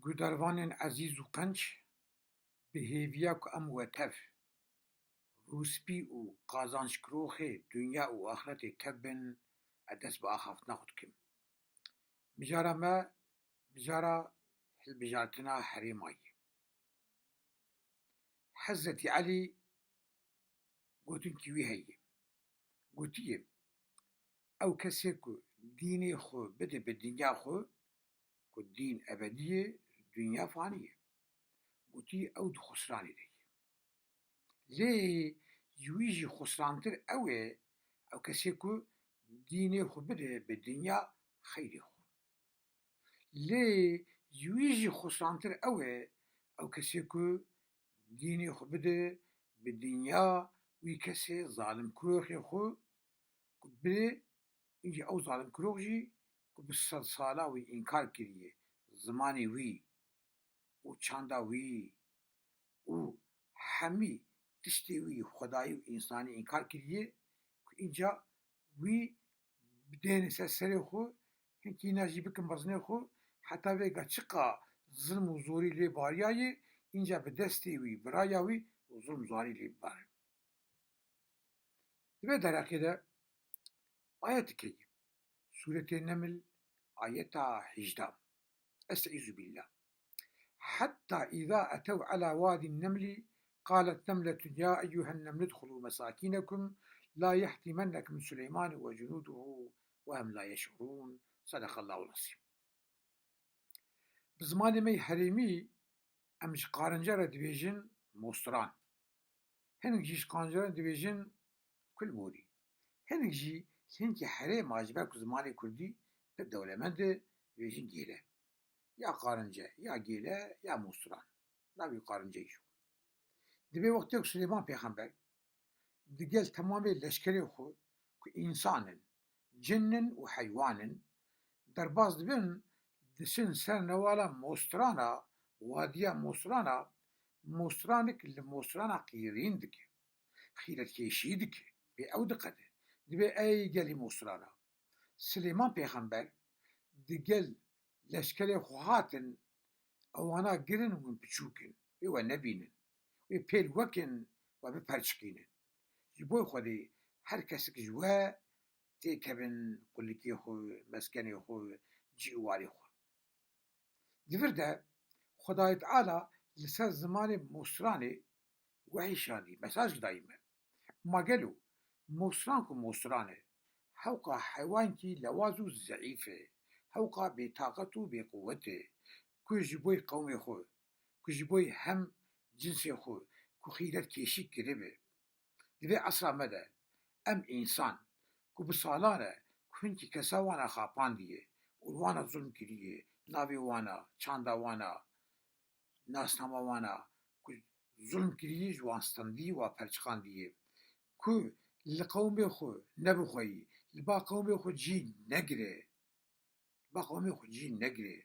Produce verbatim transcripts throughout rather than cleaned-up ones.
Guhdarvanên ezîz û qenc, bi hêviya ku em we tev, rûspî û qazançkiroxê dinya û axretê tev bin, ez dest bi axaftina xwe dikim. Mijara me, mijara hilbijartina herêma ye. Hezretî Elî gotinkî wî heye. Gotiye, ew kesê ku dînê xwe bide bi dinya xwe, ku dîn ebedî ye, dinya fanî ye. Gotî, ew di xusranê de ye. Lê ji wî jî xusrantir ew e, ew kesê ku dînê xwe bide bi dinya xeyrê xwe. Lê ji wî jî xusrantir ew e, ew kesê ku dînê xwe bide bi dinya, wî kesê zalimkiroxê xwe ku bide, încî ew zalimkirox jî ku bi sedsala wî înkar kiriye, zimanê wî û çanda wî û hemî tiştê wî, xwedayî û însanî înkar kiriye, ku îca wî bidêne ser serê xwe, hinkî îna jî bikin mezinê xwe, heta vêga çiqa zilm û zorî lê bariyaye, înca bi destê wî, bi raya wî û zilm zorî lê bibare. Di vê derheqê de ayetekê ye. Sûretê Neml, ayeta hejda. Estaizu billah. Hatta îza etew ela wadî nemlî, qalet nemletun ya eyyuhen nemlu dxulû mesakînekum, la yehtimennekum Suleyman ve cunuduhu ve hum la yeş'urûn. Sadakallahul azîm. Bi zimanê me yê herêmî em ji qarinca re dibêjin mostran. Hinek jî ji qarinca re dibêjin kulmorî. Hinek jî hinkî herêma ji ber ku zimanê kurdî pir dewlemend e, dibêjin gêle. Ya qarince, ya gêle, ya mostran. Navê qarince jî. Dibê wextê ku Silêman Pêxember digel temamê leşkerê xwe ku însan in, cin in û heywan in, derbas dibin, diçin ser newala mostrana, wadiya mostrana, mostranik li mostrana qîrîn dike, xîretkêşî dike, pê ew diqede. Dibê ey gelî mostrana. Silêman Pêxember digel leşkerê xwe hatin, ewana girin hûn piçûk in, wê we nebînin. Wê pêl wekin, we biperçiqînin. Ji bo Xwedê her kesik ji we têkevin qulikê xwe, meskenê xwe, cî û warê xwe. Di vir de Xwedayê Teala li ser zimanê mostranê wehî şandî, mesaj dayî me. Ma gelo mostran ku mostran e, hewqa heywankî lewaz û zeîf e, hewqa bêtaqet û bêquwet e, ku ji bo qewmê xwe, ku ji bo hem cinsê xwe, ku xîretkêşî kiribe. Di vê esra me de em însan ku bi salan e ku hinkî kesa wana xapandiye û li wana zulm kiriye, navê wana, çanda wana, nasnama wana ku zulm kiriye, ji wan stendî, wa perçiqandiye, ku li qewmê xwe nebixweyî, li ba qewmê xwe cî negire, li ba qewmê xwe cî negire,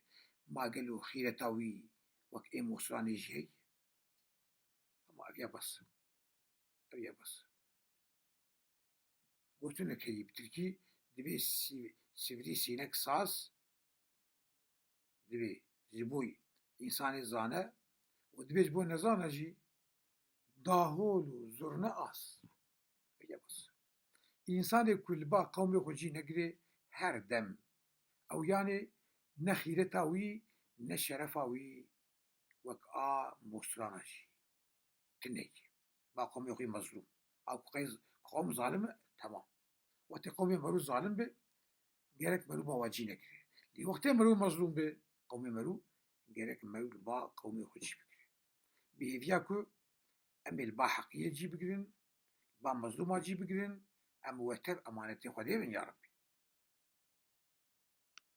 ma gelo xîreta wî wek ê mostranê jî heye? Hema ev ya bes e. Ev ya bes. Gotinek heye bi tirkî, dibê sî-, sivrî sînek saz, dibê ji bo însanê zane û dibê ji bo nezana jî dahol û zurne az. Ev ya bes. Însanê ku li ba qewmê xwe cî negirê her dem, ew yanê ne xîreta wî, ne şerefa wî wek a mostrana jî. Tune ye. Ba qewmê xwe yê mezlûm. A ku qey-, qewm zalim e, temam. Wextê qewmê merû zalim be, gerek merû ba wa cî nekire. Lê wextê merû mezlûm be, qewmê merû, gerek merû li ba qewmê xwe cî bigire. Bi hêviya ku em ê li ba heqiyê cî bigirin, li ba mezlûma cî bigirin, em û we tev emanetê Xwedê bin ya Rebbî.